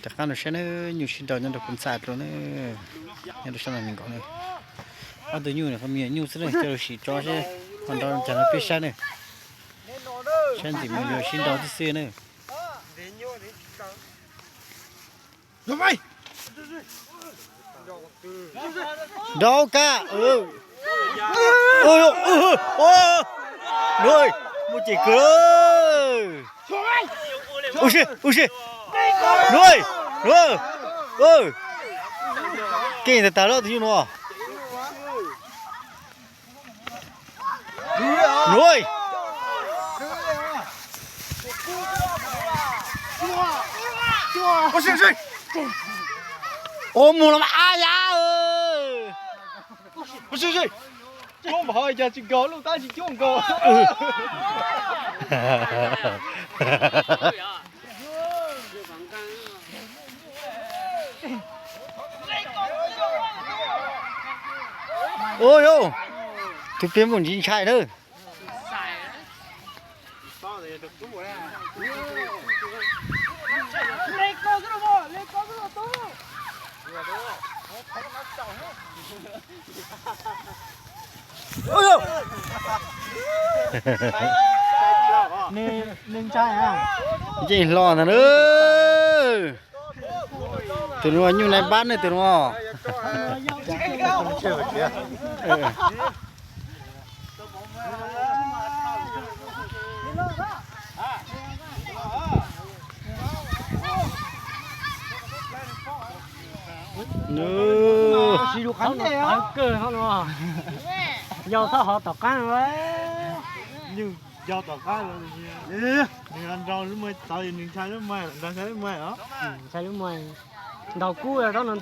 Rov qab los saib na, nyuj sib nraus nyob rau kuv ntxa dua na, nyob rau sab no me nkaus na. Ob tug nyuj no qhov me nyuam nyuj xwb na, coj los sim tso seb ho nrau cas no peb saib na. Saib ntxim mus yuav sib nrau tib xwb na. Nrau kab. Nuav, muaj ceem kawg. Ua si, ua si. Nuav, nuav. Keej tag tag lawm tus nyuj nuav. Nuav. Ua mus los mas a yam. Cuab npam ho yog tsis nkaus, lub tab tsis cuab nkaus. Ua yau, tus peb mus ntsis ntshai na. Yeej hlo ntag na. Tus nuav nyuj nai npab ne tus nuav. Yau txhob hov tom qab. Nws nrau lub muag tod, nws ntshai lub muag, nrau ntshai lub muag os. Ntshai lub muag, ntaus kub tau no.